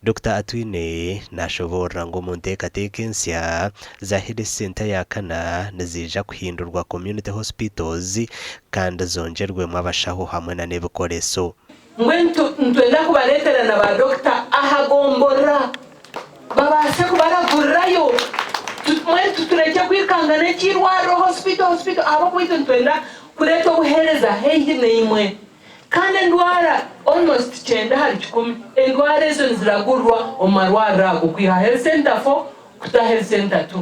Dokita Atwine nashoboorora ngu omu nteekateeka ensya, za Health Centre ya kana niziija kuhindurwa Community Hospitals kandi zongyerwemu abashaho hamwe na n'ebikoreso. Mbwenu nitwenda kubareetera na ba dokita aha gomborora babaase kubaragurirayo. Mbwenu turekye kwikangana eky'eirwariro, hospital, hospital, ahabw'okuba itwe nitwenda kureeta obuheereza haihi naimwe. Kandi endwara almost kyenda ahari kikumi endwara ezo niziragurwa omu marwariro ago kwiha Health Centre 4 kuta Health Centre 2.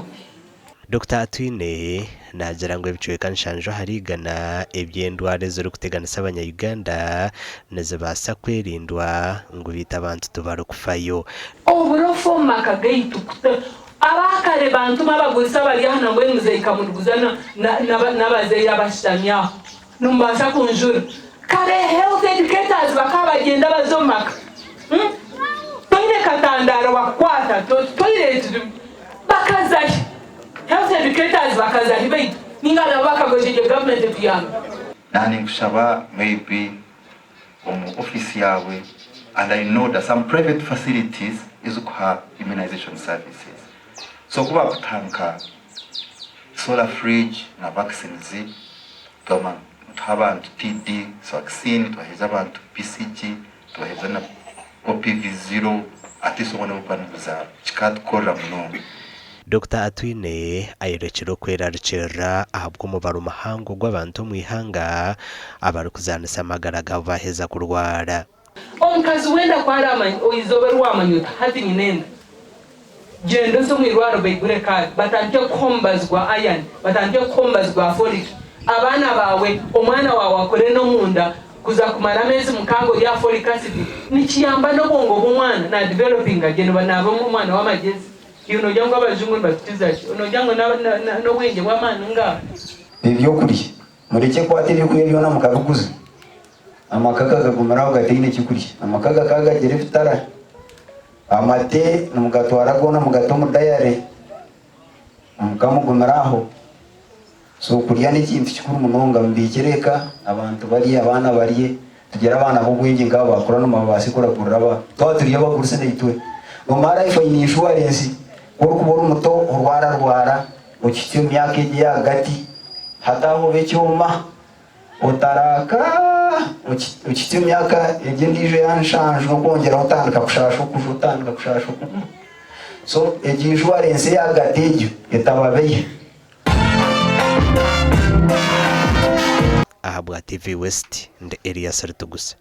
Dokita Atwine naagira ngu ebicweka nshanju ahari igana eby'endwara ezirikuteganisa abanya-Uganda nizibaasa kwerindwa ngu beitu abantu tibarikufayo. Oburofa omu maka gaitu Abakare bantuma abagurisa abari aha nambwenu muzeeyi Kamuduguza n'abazeeyi abashutami aho nimubaasa kunjura. Kare health educators bakaba bagyenda baza omu maka toine katandaaro bakukwata toilet bakazahi? Health educators bakazahi baitu ninga nabo bakagwejegye government etuyambe. Naninkushaba maybe omu office yawe and I know that some private facilities ezikuha immunization services so kubakutuha nka solar fridge na vaccines twaba nituha abantu TD vaccine tubahereza abantu BCG tubahereza na OPV zero at least obwona obukuba nibuzaarwa kikatukorera munonga. Dokita Atwine ayorekire okwerarikirira ahabw'omubaro muhango gw'abantu omu ihanga abarikuzaanisa amagara gaabo baaheza kurwara. Omukazi w'enda ku araamanya eizooba eri waamanya oti hati nyine enda, gyenda oze omu irwariro baigure kaadi batandike kukuha omubazi gwa iron, batandike kukuha omubazi gwa folic, abaana baawe, omwana waawe akure n'omunda kuza kumara ameezi mukaaga ori aha folic acid, nikiyamba n'obwongo bw'omwana naadevelopinga gye naaba omwana w'amagyezi. Iwe noogira ngu abajungu nibatukiza ki? Noogira ngu n'obwengye bw'amaani ngaaha? Ebyokurya. Murekye kukwata ebyokurya byona mukabiguza. Amaka gakagumira aho gataine kyokurya. Amaka gakaba gagira ebitara. Amate nimugatwara goona mugata omu dayare, mukamugumira aho. So kurya n'ekintu kikuru munonga, mubiikire eka, abantu barye, abaana barye, tugire abaana b'obwengye nk'aba baakura nibabaasa kuragurira aba. Twaba turi abagurusi naitwe. Nomara life eine inshuwarensi, ku orikuba ori muto orwararwara, okihitsya omu myaka egi ey'ahagati, hati aho oba ekyoma, otaraaka, okihitsya omu myaka egi endiijo eya nshanju n'okwongyeraho otandika kushaasha okuju, otandika kushaasha okuguru. So egyo inshuwarensi ey'ahagati egyo etababeiha. Ahabwa TV West, ndi Elias Rutuguse.